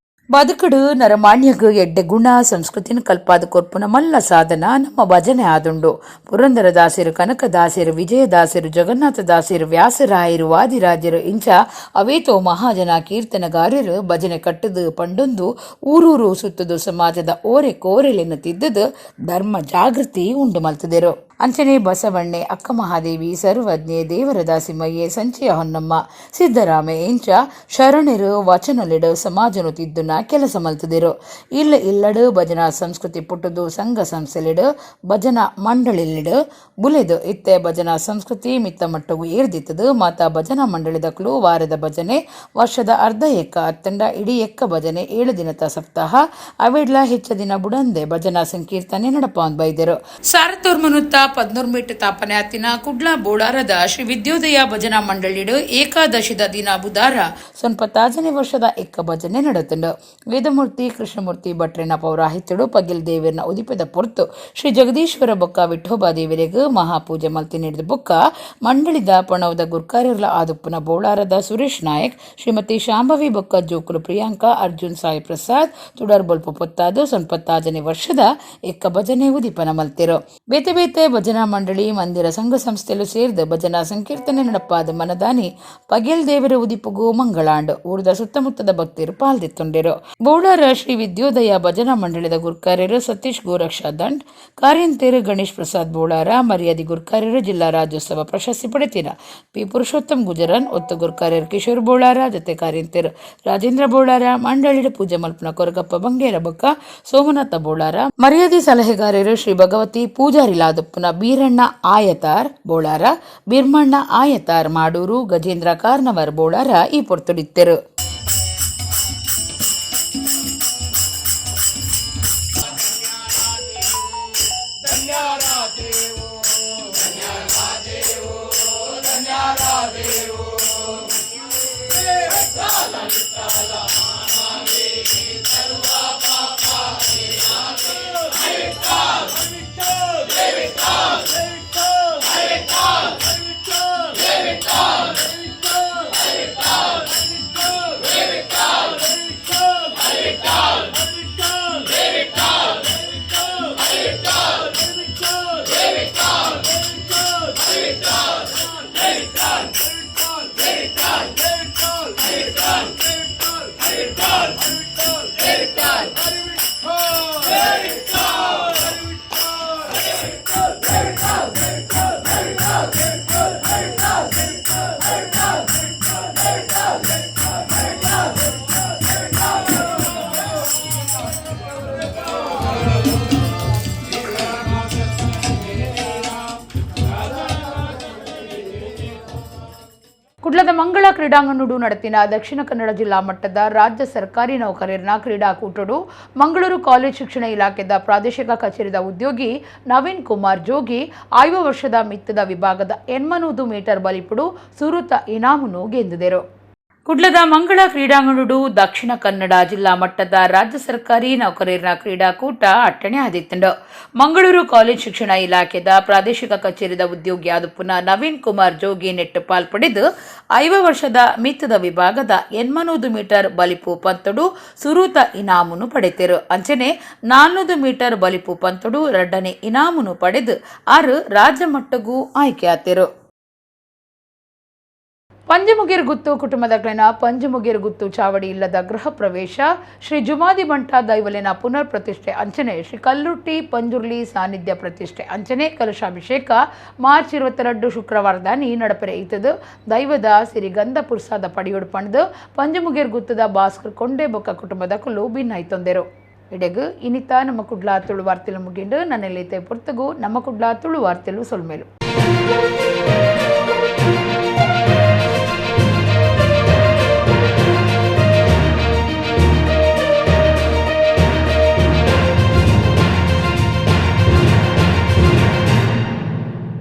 ಬದುಕುಡು ನರಮಾನ್ಯಗು ಎಡ್ಡೆ ಗುಣ ಸಂಸ್ಕೃತಿನ ಕಲ್ಪಾದ ಕೊರ್ಪುನ ಮಲ್ಲ ಸಾಧನ ನಮ್ಮ ಭಜನೆ ಆದುಂಡು. ಪುರಂದರದಾಸರು, ಕನಕದಾಸರು, ವಿಜಯದಾಸರು, ಜಗನ್ನಾಥದಾಸರು, ವ್ಯಾಸರಾಯರು, ವಾದಿರಾಜರು ಇಂಚ ಅವೇತೋ ಮಹಾಜನ ಕೀರ್ತನಗಾರರು ಭಜನೆ ಕಟ್ಟದು ಪಂಡೊಂದು ಊರೂರು ಸುತ್ತದು ಸಮಾಜದ ಓರೆ ಕೋರೆಲೆನ್ನು ತಿದ್ದದು ಧರ್ಮ ಜಾಗೃತಿ ಉಂಡು ಮಲ್ತದಿರು. ಅಂಚನೆ ಬಸವಣ್ಣೆ, ಅಕ್ಕ ಮಹಾದೇವಿ, ಸರ್ವಜ್ಞೆ, ದೇವರದಾಸಿಮಯ್ಯೆ, ಸಂಚಯ ಹೊನ್ನಮ್ಮ, ಸಿದ್ದರಾಮೆ ಇಂಚ ಶರಣರು ವಚನಲಿಡು ಸಮಾಜನು ತಿದ್ದುನ ಕೆಲಸ ಮಲ್ತದಿರು. ಇಲ್ಲ ಇಲ್ಲಡು ಭಜನಾ ಸಂಸ್ಕೃತಿ ಪುಟ್ಟದು ಸಂಘ ಸಂಸ್ಥೆಲಿಡು ಭಜನಾ ಮಂಡಳಿಲಿಡು ಬುಲೆದು ಇತ್ತೆ ಭಜನಾ ಸಂಸ್ಕೃತಿ ಮಿತ್ತ ಮಟ್ಟವು ಏರ್ದಿತ್ತದು. ಮಾತಾ ಭಜನಾ ಮಂಡಳಿದಕ್ಲು ವಾರದ ಭಜನೆ, ವರ್ಷದ ಅರ್ಧ ಎಕ್ಕ ಅತ್ತಂಡ ಇಡೀ ಎಕ್ಕ ಭಜನೆ, 7 ದಿನದ ಸಪ್ತಾಹ ಅವೆಡ್ಲ ಹೆಚ್ಚ ದಿನ ಬುಡಂದೆ ಭಜನಾ ಸಂಕೀರ್ತನೆ ನಡಪಾಂದ್ ಬೈದರು. ಸಾರತೋರ್ಮನುತ್ತ 14 ಮೀಟರ್ ತಾಪನೆ ಆತಿನ ಕುಡ್ಲ ಬೋಳಾರದ ಶ್ರೀ ವಿದ್ಯೋದಯ ಭಜನಾ ಮಂಡಳಿಡು ಏಕಾದಶಿದ ದಿನ ಬುಧಾರ 95ನೇ ವರ್ಷದ ಎಕ್ಕ ಭಜನೆ ನಡೆತಂಡು. ವೇದಮೂರ್ತಿ ಕೃಷ್ಣಮೂರ್ತಿ ಭಟ್ರೆನ ಪೌರಾಹಿತ್ಯಡು ಪಗಿಲ್ ದೇವರನ ಉದಿಪದ ಪೊರ್ತು ಶ್ರೀ ಜಗದೀಶ್ವರ ಬೊಕ್ಕ ವಿಠೋಬಾ ದೇವರಿಗೆ ಮಹಾಪೂಜೆ ಮಲ್ತಿ ನೀಡಿದ ಬೊಕ್ಕ ಮಂಡಳಿದ ಪಣವದ ಗುರ್ಕಾರ್ಯರ್ಲ ಆದುಪ್ಪುನ ಬೋಳಾರದ ಸುರೇಶ್ ನಾಯಕ್, ಶ್ರೀಮತಿ ಶಾಂಭವಿ ಬೊಕ್ಕ ಜೋಕುಲು ಪ್ರಿಯಾಂಕಾ ಅರ್ಜುನ್ ಸಾಯಿ ಪ್ರಸಾದ್ ತುಡರ್ ಬೊಲ್ಪು ಪೊತ್ತಾದು 95ನೇ ವರ್ಷದ ಎಕ್ಕ ಭಜನೆ ಉದಿಪನ ಮಲ್ತಿರು. ಬೇತೆ ಬೇತೆ ಭಜನಾ ಮಂಡಳಿ ಮಂದಿರ ಸಂಘ ಸಂಸ್ಥೆಲು ಸೇರಿದ ಭಜನಾ ಸಂಕೀರ್ತನೆ ನಡಪಾದ ಮನದಾನಿ ಪಗೆಲ್ ದೇವರ ಉದಿಪುಗು ಮಂಗಳಾಂಡು ಊರದ ಸುತ್ತಮುತ್ತದ ಭಕ್ತರು ಪಾಲ್ದಿತ್ತುಂಡಿರು. ಬೋಳಾರ ಶ್ರೀ ವಿದ್ಯೋದಯ ಭಜನಾ ಮಂಡಳಿದ ಗುರ್ಕಾರ್ಯರು ಸತೀಶ್ ಗೋರಕ್ಷಾ ದಂಡ್, ಕಾರ್ಯಂತೇರು ಗಣೇಶ್ ಪ್ರಸಾದ್ ಬೋಳಾರ, ಮರ್ಯಾದೆ ಗುರ್ಕಾರ್ಯರು ಜಿಲ್ಲಾ ರಾಜ್ಯೋತ್ಸವ ಪ್ರಶಸ್ತಿ ಪಡೆತಿನ ಪಿ ಪುರುಷೋತ್ತಮ್ ಗುಜರನ್, ಒತ್ತು ಗುರ್ಕಾರ್ಯರು ಕಿಶೋರ್ ಬೋಳಾರ, ಜೊತೆ ಕಾರ್ಯಂತೇರು ರಾಜೇಂದ್ರ ಬೋಳಾರ, ಮಂಡಳಿದ ಪೂಜೆ ಮಲ್ಪನ ಕೊರಗಪ್ಪ ಬಂಗೇರ ಬೊಕ್ಕ ಸೋಮನಾಥ ಬೋಳಾರ, ಮರ್ಯಾದೆ ಸಲಹೆಗಾರರು ಶ್ರೀ ಭಗವತಿ ಪೂಜಾರಿ ಲಾದಪ್ಪನ ಬೀರಣ್ಣ ಆಯತಾರ್ ಬೋಳಾರ, ಬಿರ್ಮಣ್ಣ ಆಯತಾರ್ ಮಾಡೂರು, ಗಜೇಂದ್ರ ಕಾರ್ನವರ್ ಬೋಳಾರ ಈ ಪೊರ್ತುಡಿತ್ತೆರು. ಕುಡ್ಲದ ಮಂಗಳ ಕ್ರೀಡಾಂಗಣಡು ನಡೆತಿನ ದಕ್ಷಿಣ ಕನ್ನಡ ಜಿಲ್ಲಾ ಮಟ್ಟದ ರಾಜ್ಯ ಸರ್ಕಾರಿ ನೌಕರರ ಕ್ರೀಡಾಕೂಟಡು ಮಂಗಳೂರು ಕಾಲೇಜ್ ಶಿಕ್ಷಣ ಇಲಾಖೆದ ಪ್ರಾದೇಶಿಕ ಕಚೇರಿದ ಉದ್ಯೋಗಿ ನವೀನ್ ಕುಮಾರ್ ಜೋಗಿ 5 ವರ್ಷದ ಮಿತ್ತದ ವಿಭಾಗದ 800 ಮೀಟರ್ ಬಲಿಪುಡು ಸುರುತ ಇನಾಮುನು ಗೆದ್ದಿದರು. ಕುಡ್ಲದ ಮಂಗಳ ಕ್ರೀಡಾಂಗಣಡು ದಕ್ಷಿಣ ಕನ್ನಡ ಜಿಲ್ಲಾ ಮಟ್ಟದ ರಾಜ್ಯ ಸರ್ಕಾರಿ ನೌಕರರ ಕ್ರೀಡಾಕೂಟ ಅಟ್ಟಣೆ ಆದಿತ್ತಂಡು. ಮಂಗಳೂರು ಕಾಲೇಜ್ ಶಿಕ್ಷಣ ಇಲಾಖೆದ ಪ್ರಾದೇಶಿಕ ಕಚೇರಿದ ಉದ್ಯೋಗಿ ಆದುಪ್ಪುನ ನವೀನ್ ಕುಮಾರ್ ಜೋಗಿ ನೆಟ್ಟು ಪಾಲ್ಪಡೆದು 5 ವರ್ಷದ ಮಿತ್ತದ ವಿಭಾಗದ 800 ಮೀಟರ್ ಬಲಿಪು ಪಂತಡು ಸುರೂತ ಇನಾಮುನು ಪಡೆತಿರು. ಅಂಚನೆ 400 ಮೀಟರ್ ಬಲಿಪು ಪಂತಡು 2ನೇ ಇನಾಮುನು ಪಡೆದು 6 ರಾಜ್ಯ ಮಟ್ಟಗೂ ಆಯ್ಕೆಯಾತಿರು. ಪಂಜಮುಗೇರುಗುತ್ತು ಕುಟುಂಬದ ಪಂಜಮುಗೇರುಗುತ್ತು ಚಾವಡಿ ಇಲ್ಲದ ಗೃಹ ಪ್ರವೇಶ, ಶ್ರೀ ಜುಮಾದಿ ಬಂಟ ದೈವಲಿನ ಪುನರ್ ಪ್ರತಿಷ್ಠೆ ಅಂಚನೆ ಶ್ರೀ ಕಲ್ಲುಟ್ಟಿ ಪಂಜುರ್ಲಿ ಸಾನ್ನಿಧ್ಯ ಪ್ರತಿಷ್ಠೆ ಅಂಚನೆ ಕಲಶಾಭಿಷೇಕ ಮಾರ್ಚ್ 22 ಶುಕ್ರವಾರದಾನಿ ನಡಪರೆ ಇತ್ತದು. ದೈವದ ಸಿರಿಗಂಧ ಪುರ್ಸಾದ ಪಡಿಯೋಡು ಪಣದು ಪಂಜಮುಗೇರುಗುತ್ತದ ಭಾಸ್ಕರ್ ಕೊಂಡೆ ಬೊಕ್ಕ ಕುಟುಂಬದ ಕುಲ್ಲು ಭಿನ್ನಾಯ್ತೊಂದೆರು. ಇಡೆಗು ಇನಿತ ನಮ್ಮ ಕುಡ್ಲ ತುಳು ವಾರ್ತೆಲು ಮುಗಿಂಡು ನನ್ನೆಲ್ಲೈತೆ ಪೊರ್ತಗು ನಮ್ಮ ಕುಡ್ಲ ತುಳು ವಾರ್ತೆಲು ಸೊಲ್ಮೇಲು.